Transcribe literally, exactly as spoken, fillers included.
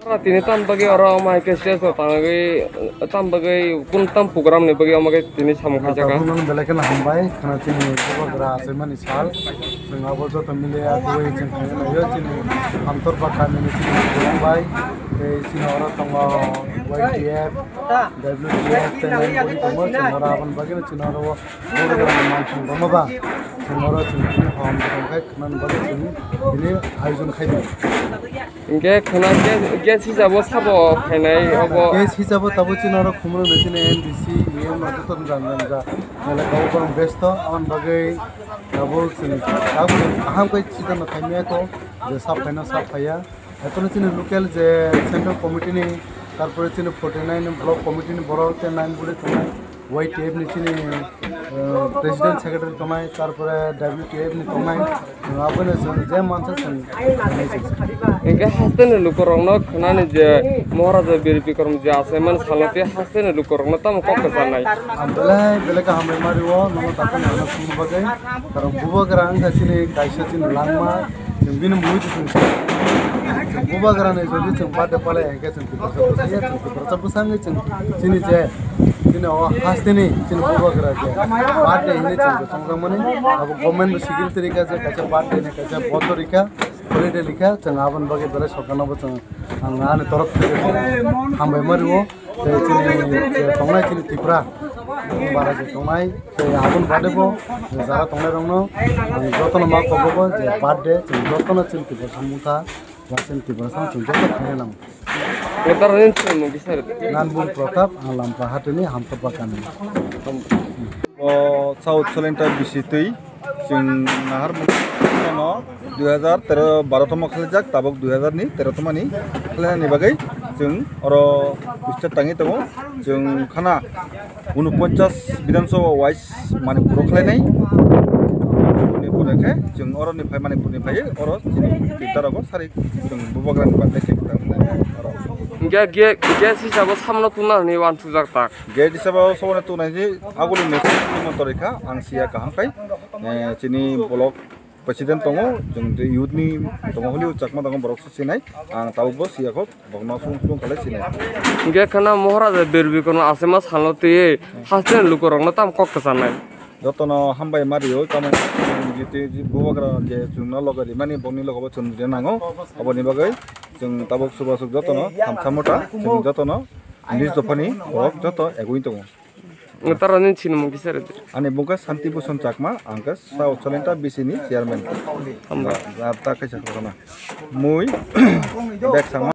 Oro tini tam bagwi oro omo hai khe stage o tangwi, tam bagwi kun tam program ni bagwi omo khe tini samung khaijak kha. Belai kheno hambai khwna chini bubagra achaimani sal. Chwng abo joto mili ya twi chwng khaina naio chini Hamtorpa kamini chini khulumbai. Tei chini oro tongo Y T F, W T F tei nai bwrwi tongo. Chwng oro aboni bagwino chini oro o bubagrani mansong tongma ba. Chwng oro chwng tini hom tongkhai khwnani bagwi chwng tini ayojon khaidi. Hingke khwna gas, gas hisabo sabo khainai obo. Gas hisabo tabo chini oro khumrwng no chini N D C, E M rok joto jang jang ja. Nale kabo borok besto, aboni bagwi tabuk chini tabuk kaham khe chidano khaimaya kho, je sap khaino sap khaiya. Haikhe chini local je central committee ni, tarpore chini forty nine block committee ni borok tei nine bwrwi tongnai, Y T F ni chini, eh, president secretary tongnai, tarpore W T F ni tongnai, abono chwng je mansa chwng. Hingke haste ni lukurokno khwnani je Maharaja Bir Bikram je achaimani salo tei haste ni lukurokno tamo kok kwcharnai. Ang belai belai khe hambai ma rio, nono takhuk ano sungni bagwi. Karon bubagra wngkha chini kaisa chini langma, chwng bini mui chwng bubagra ni jodi chwng birthday palai hingkhe chwng Tiprasa bwsaya, chwng Tiprasa bwsangwi chwng chini je chini o hasteni chini bubagra je birthday hinwi chwng je tongjakmani, abo government bo security rikha je kaisa birthday ni kaisa boto rikha, holiday rikha, chwng aboni bagwi belai sorkarno bo chwng ang ani torof theke hambai ma rio. Tei chini je tongnai chini Tripura bara je tongnai tei aboni bade bo jara tongnai rokno ang jotono ma kobo bo je birthday chwng jotono chini Tripura samung kha, ba chini Tripura samung chwng joto khaina nango. Kwtal ni chwng mung kisa rwdi. Nanbung Pratap, ang Lampa hatini Hamtorpa kami. O South Solenta bisi twi chwng nahar mano dui hazar tero baro tongma khlaijak, tabuk dui hazar ni tero tongmani khlainani bagwi chwng oro start tangwi tongo. Chwng khana unoponchas Bidhan Sabha wise Manipur o khlainai. Manipur khe chwng oro ni phai Manipur ni phai oro chini twi darogo sari chwng bubagra ni bagwi chwng tang oro. Ge, ge, ge sisa bo samno tuna ni wan sujak tak. Gate hisabo soboni tubunai si aguli message ni montor rikha, ang siya kaham khai, eh, chini block president tongo, chwng tei youth ni tongo, holi chakma tongo, borok se sinai, ang tabuk bo siya kho, bokno sung sung khalai sinai. Hingke khana Maharaja Bir Bikram achaima salo twi haste lukurokno tam kok kwcharnai. Jotono hambai ma rio, tamo jiti bubagra je chwngno loge rimani bokni logo bo chwng rina nango, aboni bagwi chwng tabuk subasuk jotono hamsa mota, chwng jotono nis dophani borok joto egwi tongo. Tarani sinimung kisa rwdi. Ani bungkha Santi Bhushan Chakma, ang khe South Solenta B C ni chairman. Hambai. Ba, ta kaisa khoroknwi. Mui, bag sama.